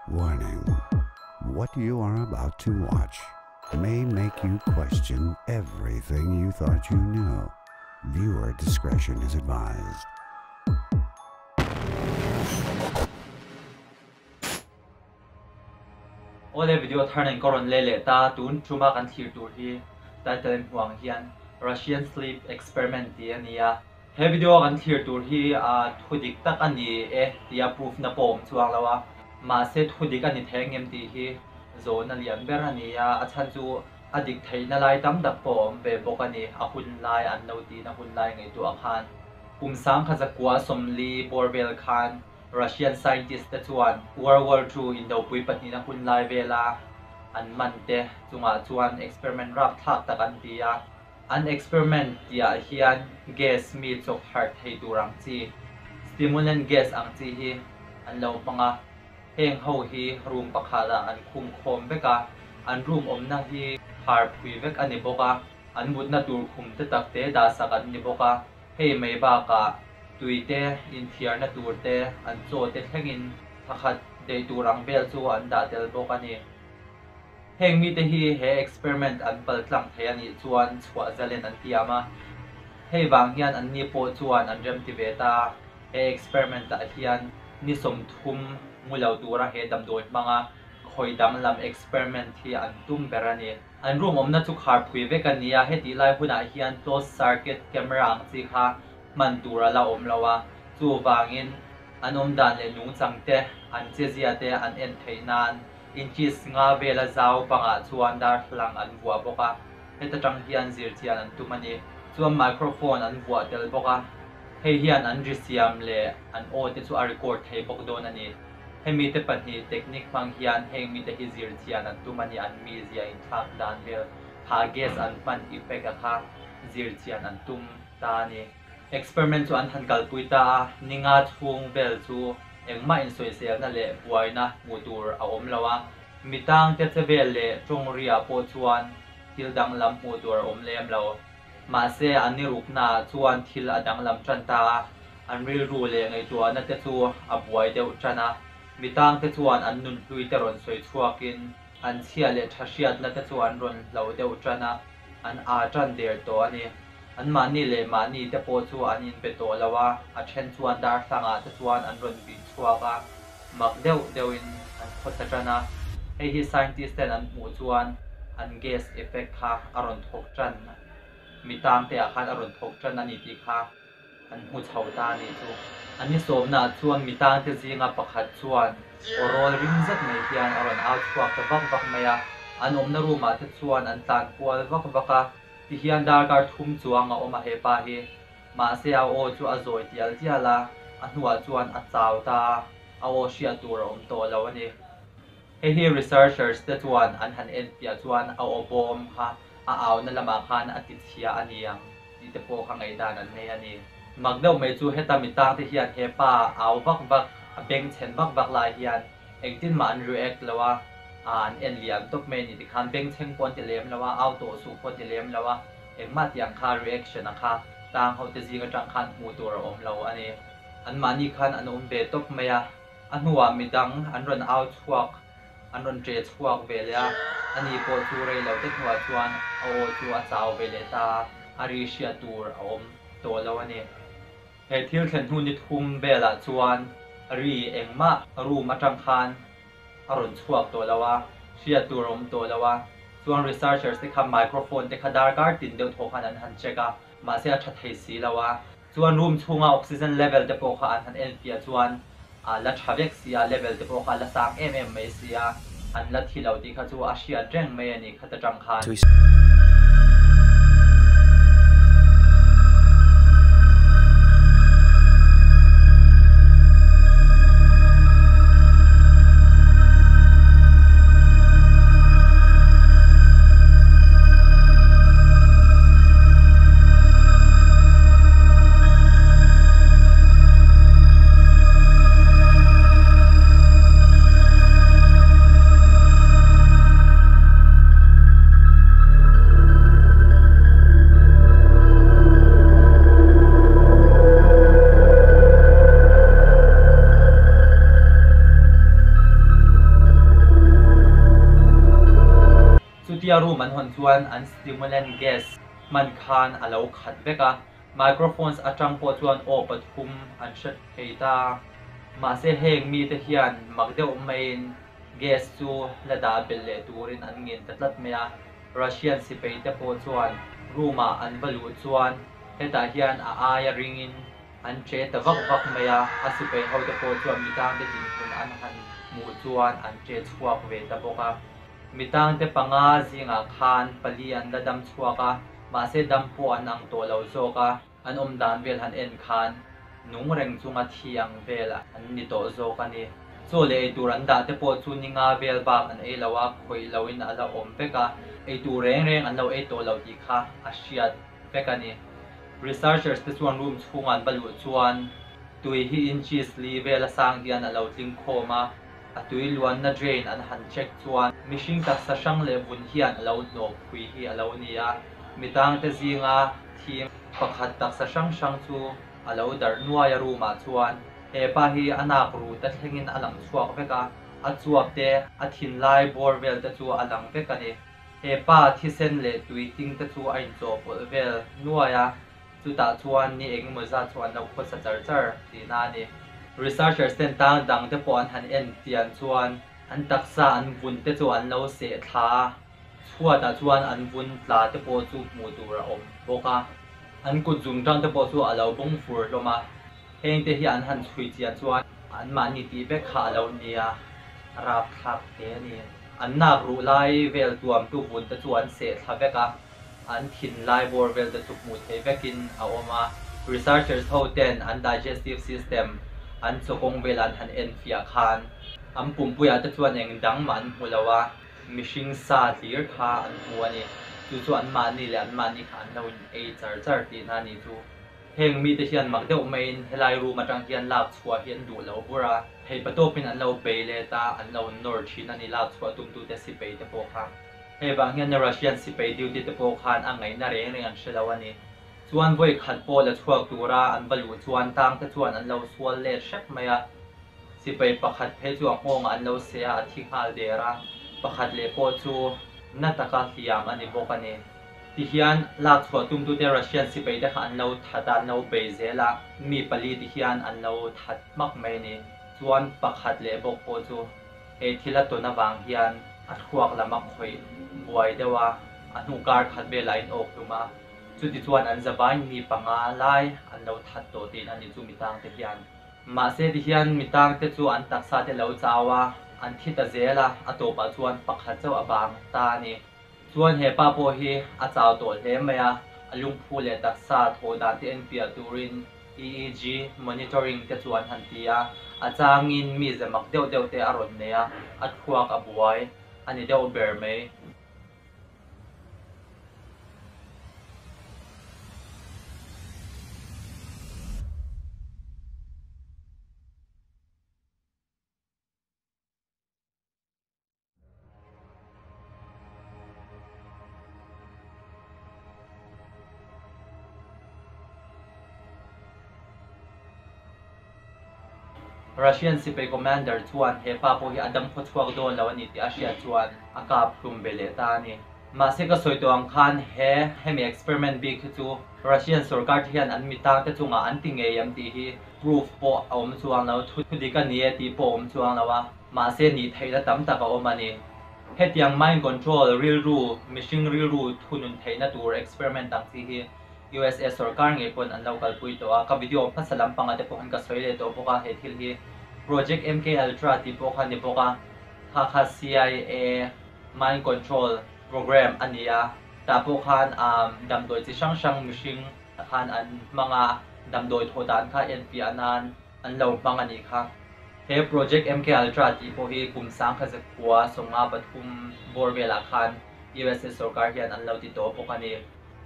Warning, What you are about to watch may make you question everything you thought you knew. Viewer discretion is advised. Awle video thar nen ka rawn leh leh ta, tun tuma kan thlir tur hi title in hmuh ang hian Russian Sleep Experiment tih a ni a. He video a kan thlir tur hi thu dik tak a ni e tia proof na pawh awm chuang lo a, mahse thu dik a ni thei angem tih hi zawhna lian ber a ni a, a chhan chu a dik theihna lai tam tak pawh a awm ve bawk a ni, a hun lai an lo tihna hun lai ngaihtuah khan. Kum sangkhat zakua 40 bawr vel khan Russian scientist te chuan World War Two indopui pahnihna hun lai vela an man te chungah chuan experiment rapthlak tak an ti a, An experiment tihah hian gas mi chawk harh thei tur ang chi, stimulant gas ang chi hi an lo hmang a. Heng ho hi room pakhatah an khung khawm vek a, an room awmna hi khar phui vek a ni bawk a, an mutna tur khum te tak te dahsak an ni bawk a. Hei mai bakah tui te, inthiarna tur te, an chaw te thlengin thakhat daih tur ang vel chu an dah tel bawk a ni. Heng mite hi he experiment an pal tlang thei a nih chuan chhuah zalen an tiam a, hei vang hian anni pawh chuan an remti ve ta. He experiment ah hian ni 30 ngu lo tura he damdawi hmanga khawi danglam experiment hi an tum ber a ni. An room awmna chu khar phui vek a ni a, hetih lai hunah hian closed circuit camera ang chi kha hman tur a la awm lo a, chuvangin an awmdan leh nungchang te, an chezia te an en theih nan Inches nga vela zau bangah chuan darthlalang an vuah bawk a, heta tang hian zirchian an tum a ni. Chuan microphone an vuah tel bawk a, hei hian an ri siam leh an aw te chu a record thei bawk dawn a ni. Hemi te pahnih technique hmang hian heng mite hi zirchian an tum a ni, an mizia inthlak dan vel kha gas an hman effect a kha zirchian an tum ta a ni. Experiment chu an han kalpui ta a, ni nga chhung vel chu engmah insawiselna leh buaina hmuh tur a awm lo a, mi tangte che vel leh tawng riah pawh chuan thil danglam hmuh tur a awm lem lo. Mahse, an ni ruknaah chuan thil a danglam tan ta a, an rilru leh ngaihtuahna te chu a buai deuh tan a, mi tangte chuan an nunhlui te rawn sawi chhuakin an chhia leh tha hriatna te chu an rawn hloh deuh tan a, an aa tan der tawh a ni. An mahni leh mahni te pawh chu an inbe tawh lo a, a then chuan darthlangah te chuan an rawn bih chhuak a, mak deuh deuhin an khawsa tan a. Hei hi scientist ten an hmuh chuan an gas effect kha a rawn thawk tan, mi tang te ah khan a rawn thawk tan a ni tih kha an hmu chho ta a nih chu. An ni sawmnaah chuan mi tang te zinga pakhat chuan aw rawl ring zet mai hian a rawn au chhuak ta vak vak mai a, an awmna room ah te chuan an tlan kual vak vak a. Ti hian darkar thum chuang a awm a hepa hi. Mahse a aw chu a zawi tial tial a, a hnuah chuan a chau ta a, a aw hriat tur a awm tawh lo a ni. Hei hi researchers te chuan an han en piah chuan a aw bawm kha a auna lamah khan a ti chhia a ni ang tih te pawh kha ngaihdan an nei a ni. Mak deuh mai chu heta mi tang te hian hepa au vak vak, a beng chhen vak vak lai hian Engtin mah an react lo a, an en liam tawp mai a ni tikhan bengchheng pawh an ti lem lo a, au tawh suh pawh an ti lem lo a, engmah tiang kha reaction a kha tang ho te zing atang khan hmuh tur a awm lo a ni. An mahni khan an awm ve tawp mai a, a hnuah midang an rawn au chhuak, an rawn che chhuak ve leh a, ani pawh chu rei lo te hnuah chuan a aw chu a chau ve leh ta a, a ri hriat tur a awm tawh lo a ni. He thil thlen hnu ni thum velah chuan ri engmah room atang khan a rawn chhuak tawh lo a, hriat tur a awm tawh lo a. Chuan researchers te kha microphone te kha darkar tin deuh thaw khan an han check a, mahse a tha thei si lo a. Chuan room chhunga oxygen level te pawh kha an han enfiah chuan a la tha vek si a, level te pawh kha a la sang em em mai si a, an la thi lo tih kha chu a hriat reng mai a ni khat atang khan. Room an hawn chuan an stimulant gas hman khan a lo khat vek a, microphones atang pawh chuan aw pathum an hre thei ta. Mahse heng mite hian mak deuh maiin gas chu la dah belh leh turin an ngen ta tlat mai a. Russian sipai te pawh chuan room ah an va luh chuan hetah hian a aia ringin an che ta vak vak mai a, a sipai ho te pawh chuan mitangte dinhmun an han hmuh chuan an che chhuak ve ta bawk a. Mitangte panga zingah khan pali an la dam chhuak a, mahse dam pawh an ang tawh lo zawk a, an awm dan vel han en khan nung reng chunga thi ang vel an ni tawh zawk a ni. Chaw leh eitur an dah te pawh chu ni nga vel bak an ei lo a, khawih loin a la awm vek a, eitur reng reng an lo ei tawh lo tih kha a hriat vek a ni. Researchers te chuan room chhunga an va luh chuan tui hi inches li vel a sang hian a lo tling khawm a, a tui luanna drain an han check chuan mihring taksa hrang leh vun hian a lo hnawh phui hi a lo ni a, mitangte zinga thim pakhat taksa hrang hrang chu a lo darh nuai a room ah chuan he pa hi a nak ruh te thlengin a lang chhuak vek a, a chuap te, a thinlai bawr vel te chu a lang vek a ni. He pa thisen leh tui ting te chu a inchawhpawlh vel nuai a, chutah chuan ni engemaw zat chu an lo khawsa char char tihna a ni. Researchers ten tang dang te pawh an han en chian chuan an taksa an vun te chu an lo seh thla a, chhuatah chuan an vun tla te pawh chu hmuh tur a awm bawk a, an kut zum tang te pawh chu a lo bung fur hlawm a, heng te hi an han chhui chian chuan anmahni tih vek kha a lo nia, rapthlak hle a ni. An nak ruh lai vel tuamtu vun te chu an seh thla vek a, an thin lai bawr vel te chu hmuh theih vekin a awm a. Researchers ho ten an digestive system an chawkawng vel an han en fiah khan an pumpuiah te chuan eng dang mah an hmu lo a, mihring sa hlir kha an hmu a ni. Chu chu anmahni leh anmahni kha an lo in ei char char tihna a nih chu. Heng mite hian mak deuh maiin helai room atang hian lak chhuah hi an duh lo bur a, theipa tawpin an lo bei let a, an lo nawr thin a ni lak chhuah tumtute sipei te pawh kha. Hei vang hian Russian sipei duty te pawh khan a ngaihna reng reng an hre lo a ni. Chuan vawi khat pawh la chhuak tura an va luh chuan tang te chuan an lo sual let hrep mai a, sipei pakhat phei chu a nghawngah an lo seh a, a thi nghal der a, pakhat leh pawh chu na taka hliam a ni bawk a ni. Tihian lak chhuah tumtute Russian sipai te kha an lo that a, an lo bei zel a, mi pali tihian an lo that hmak mai a ni. Chuan pakhat leh bawk pawh chu he thil a tawn avang hian a thluak lam a khawih buai deuh a, a hnu kar khat velah a inawk hlum a, chuti chuan an zavain mi panga lai an lo that tawh tiin a ni chu mitangte hian. Mahse tihian mitangte chu an taksa te lo chau a, an thi ta zel a, a tawpah chuan pakhat chauh a vang ta a ni. Chuan he pa pawh hi a chau tawh hle mai a, a lungphu leh taksa thawh dan te enfiah turin EEG monitoring te chu an han ti a, a changin mi ze mak deuh deuh te a rawn nei a, a thluak a buai a ni deuh ber mai. Russian sipai commander chuan he pa pawh hi a dam khaw chhuak dawn lo a ni tih a hriat chuan a kap hlum ve leh ta a ni. Mahse ka sawi tawh ang khan he hemi experiment bik hi chu Russian sorkar te hian an mitang te chungah an ti ngei em tih hi proof pawh a awm chuang lo, thudik a ni e tih pawh a awm chuang lo a. Mahse nih theihna tam tak a awm a ni. Hetiang mind control rilru, mihring rilru thunun theihna tur experiment ang chi hi USA sorkar ngei pawn an lo kalpui tawh a, ka video hmasa lampanga te pawh khan ka sawi leh tawh bawk a, he thil hi Project MK Ultra tih pawh kha ni bawk a, kha kha CIA mind control program a ni a, tah pawh khan damdawi chi hrang hrang mihring khan an hmang a, damdawi thawh dan kha enfiah nan an lo hmang a nih kha. He Project MK Ultra tih pawh hi kum sangkhazakhua 53 bawr velah khan USA sorkar hian an lo ti tawh bawk a ni.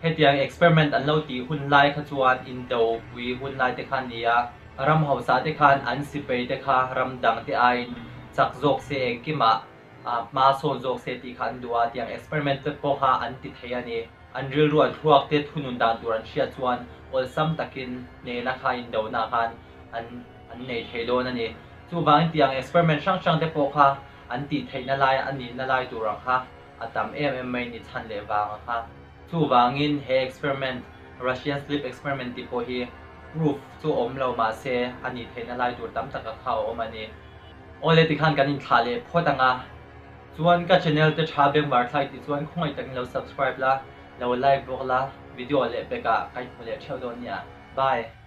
Hetiang experiment an lo tih hun lai kha chuan indopui hun lai te kha a ni a, ram hausa te khan an sipai te kha ram dang te aiin chak zawk se engkimah hma sawn zawk se tih kha an duh a, tiang experiment te pawh kha an ti thei a ni. An rilru an thluak te thunun dan tur an hriat chuan awlsam takin hnehna kha indona khan an an nei thei dawn a ni. Chuvangin tiang experiment hrang hrang te pawh kha an tih theihna lai a nihna lai tur ang kha a tam em em mai ni chhan leh vang a kha. Chuvangin he experiment, Russian sleep experiment tih pawh hi proof chu awm lo mah se a nih theihna lai tur tam tak a kha a awm a ni. Awle tikhan kan inthlah leh phawt ang a, chuan ka channel te tha bengvar thlai tih chuan khawngaih takin lo subscribe la, lo like bawk la, video leh pekah ka inhmu leh theuh dawn nia. Bye.